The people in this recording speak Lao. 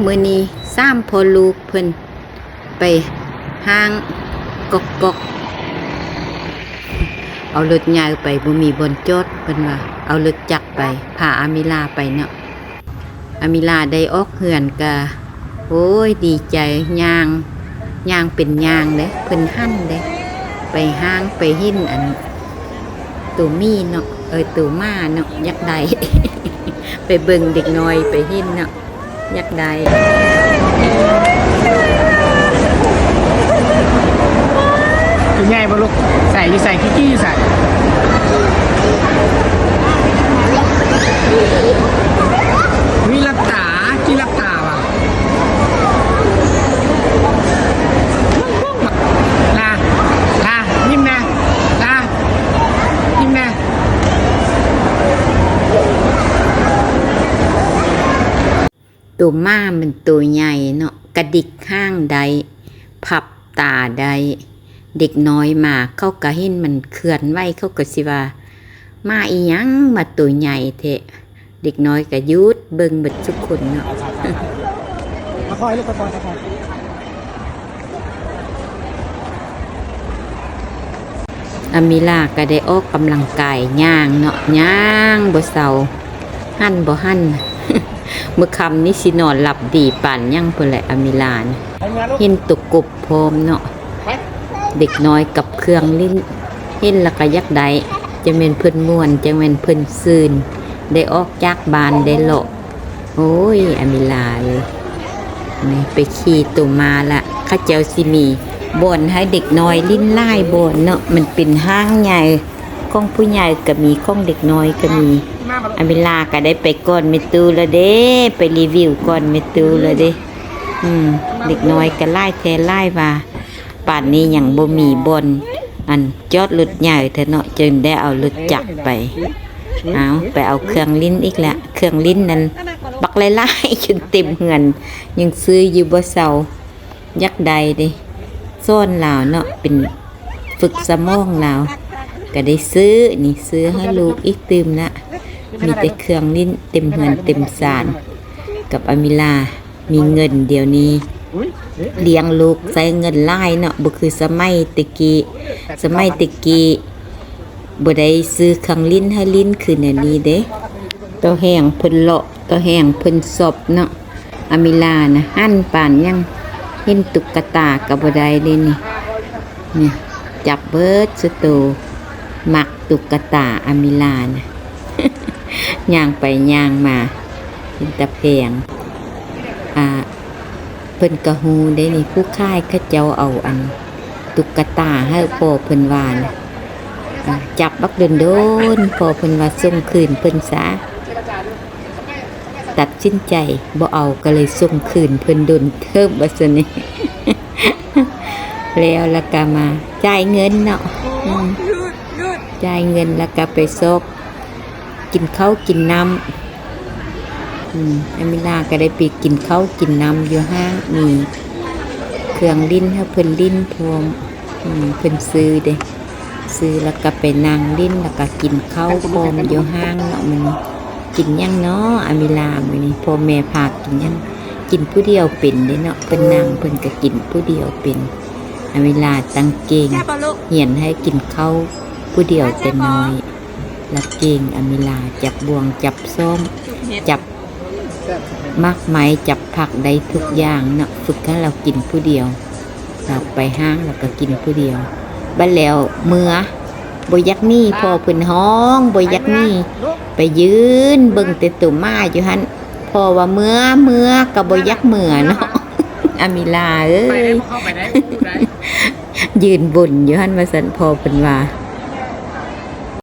ມື້ນີ້ສາມພໍ່ລູກເພິ່ນໄປຫ້າງກອກໆ ເອົາລົດໃຫຍ່ໄປ ບໍ່ມີບ່ອນຈອດ ເພິ່ນວ່າ ເອົາລົດຈັກໄປ ພາອາມິລາໄປເນາະ. ອາມິລາໄດ້ອອກເຮືອນກະ ໂອ້ຍ ດີໃຈ ຍ່າງ ຍ່າງເປັນຍ່າງເດ້ ເພິ່ນຫັນເດ້ ໄປຫ້າງ ໄປເຫັນອັນ ໂຕໝີເນາະ ເອີ ໂຕໝາເນາະ ຢາກໄດ້ ໄປເບິ່ງເດັກນ້ອຍ ໄປເຫັນເນາະ ຢາກໄດ້. ໂຕໃຫຍ່ບໍ່ລູກ? ໃສ່ ຢູ່ໃສ? ກີ້ໆ ຢູ່ໃສ? ວິລັບຕາ ກີ້ລັບຕາວ່າ ລາ ລາ ຍິ້ມແດ່ ລາ ຍິ້ມແດ່. ໂຕໝາມັນໂຕໃຫຍ່ເນາະ ກະດິກຫາງໄດ້ ພັບຕາໄດ້ ເດັກນ້ອຍມາ ເຂົາກະເຫັນມັນເຄື່ອນໄຫວ ເຂົາກະຊິວ່າ ໝາອີ່ຫຍັງມາໂຕໃຫຍ່ແທ້. ເດັກນ້ອຍກະຢຸດເບິ່ງເບິດທຸກຄົນເນາະ. ອາມິລາກະໄດ້ອອກກຳລັງກາຍ ຍ່າງເນາະ ຍ່າງບໍ່ເຊົາ ຫັນບໍ່ຫັນ ມື້ຄ່ຳນີ້ຊິນອນຫຼັບດີປານຫຍັງພຸ້ນແຫຼະ ອາມິລານະ. ເຫັນໂຕກົບພ້ອມເນາະ ເດັກນ້ອຍກັບເຄື່ອງຫຼິ້ນ ເຫັນແລ້ວກະຢາກໄດ້ ຈັ່ງແມ່ນເພິ່ນມ່ວນ ຈັ່ງແມ່ນເພິ່ນຊື່ນ ໄດ້ອອກຈາກບ້ານ ໄດ້ເລາະ. ໂອ້ຍ ອາມິລາເອີຍ ນີ້ໄປຂີ່ໂຕມ້າລະ ເຂົາເຈົ້າຊິມີບ່ອນໃຫ້ເດັກນ້ອຍຫຼິ້ນຫຼາຍບ່ອນເນາະ ມັນເປັນຫ້າງໃຫຍ່ ຂອງຜູ້ໃຫຍ່ກະມີ ຂອງເດັກນ້ອຍກະມີ. ອາມິລາກະໄດ້ໄປກ່ອນແມ່ຕູ້ລະເດ້ ໄປຣີວິວກ່ອນແມ່ຕູ້ລະເດ້. ອືມ ເດັກນ້ອຍກະຫຼາຍແທ້ຫຼາຍວ່າ ປານນີ້ຍັງບໍ່ມີບ່ອນ ອັນ ຈອດລົດໃຫຍ່ເທື່ອເນາະ ຈຶ່ງໄດ້ເອົາລົດຈັກໄປ. ເອົາ ໄປເອົາເຄື່ອງຫຼິ້ນອີກລະ ເຄື່ອງຫຼິ້ນນັ້ນບັກຫຼາຍໆ ຈົນເຕັມເຮືອນ ຍັງຊື້ຢູ່ບໍ່ເຊົາ. ຢາກໄດ້ເດ້ ສອນລາວເນາະ ເປັນຝຶກສະໝອງລາວ ກະໄດ້ຊື້ນີ້ ຊື້ໃຫ້ລູກອີກຕື່ມນະ. ມີແຕ່ເຄື່ອງຫຼິ້ນເຕັມເຮືອນເຕັມຊານ ກັບອາມິລາ ມີເງິນດຽວນີ້ ລ້ຽງລູກໃຊ້ເງິນຫຼາຍເນາະ ບໍ່ຄືສະໄໝແຕ່ກີ້ ສະໄໝແຕ່ກີ້ ບໍ່ໄດ້ຊື້ເຄື່ອງຫຼິ້ນໃຫ້ຫຼິ້ນຄືແນວນີ້ເດ້. ຕໍ່ແຮງເພິ່ນເລາະ ຕໍ່ແຮງເພິ່ນຊັອບເນາະ. ອາມິລານະ ຫັນປານຫຍັງ ເຫັນຕຸກກະຕາກະບໍ່ໄດ້ເດ້ນີ້ ນີ້ ຈັບເບິດຊຸໂຕ ມັກຕຸກກະຕາອາມິລານະ ຍ່າງໄປຍ່າງມາ ເປັນຕາແພງ. ອາ ເພິ່ນກະຮູ້ເດ້ນີ້ ຜູ້ຂາຍເຂົາເຈົ້າເອົາອັນຕຸກກະຕາໃຫ້ພໍ່ເພິ່ນວ່ານະ ອາ ຈັບບັກດົນໆ ພໍ່ເພິ່ນວ່າສົ່ງຄືນເພິ່ນຊະ ຕັດສິນໃຈບໍ່ເອົາ ກະເລີຍສົ່ງຄືນເພິ່ນດົນເຕີບວ່າຊັ້ນນີ້. ແລ້ວລະກະມາຈ່າຍເງິນເນາະ ອືມ ຈ່າຍເງິນລະກະໄປຊອກ ກິນເຂົ້າກິນນ້ຳ ອືມ ອາມິລາກະໄດ້ໄປກິນເຂົ້າກິນນ້ຳຢູ່ຫ້າງ ມີເຄື່ອງຫຼິ້ນໃຫ້ເພິ່ນຫຼິ້ນພ້ອມ ອືມ ເພິ່ນຊື້ເດ້ ຊື້ລະກະໄປນັ່ງຫຼິ້ນ ລະກະກິນເຂົ້າພ້ອມຢູ່ຫ້າງເນາະ. ມື້ນີ້ກິນຫຍັງເນາະ ອາມິລາ? ມື້ນີ້ພໍ່ແມ່ພາກິນຫຍັງ? ກິນຜູ້ດຽວເປັນເດ້ເນາະ ເພິ່ນນັ່ງເພິ່ນກະກິນຜູ້ດຽວເປັນ. ອາມິລາຕັ້ງເກັ່ງ ຮຽນໃຫ້ກິນເຂົ້າຜູ້ດຽວແຕ່ນ້ອຍ. ລະເກັ່ງ ອາມິລາຈັບບ່ວງ ຈັບຊ້ອມ ຈັບໝາກໄມ້ ຈັບຜັກ ໄດ້ທຸກຢ່າງເນາະ ຝຶກໃຫ້ລາວກິນຜູ້ດຽວ. ລາວໄປຫ້າງລາວກະກິນຜູ້ດຽວ ບາດແລ້ວເມືອ ບໍ່ຢາກໜີ ພໍ່ເພິ່ນຮ້ອງ ບໍ່ຢາກໜີ ໄປຢືນເບິ່ງແຕ່ໂຕໝາຢູ່ຫັ້ນ. ພໍ່ວ່າເມືອ ເມືອ ກະບໍ່ຢາກເມືອເນາະ ອາມິລາເອີຍ. ຢືນບົນຢູ່ຫັ້ນວ່າຊັ້ນ ພໍ່ເພິ່ນວ່າ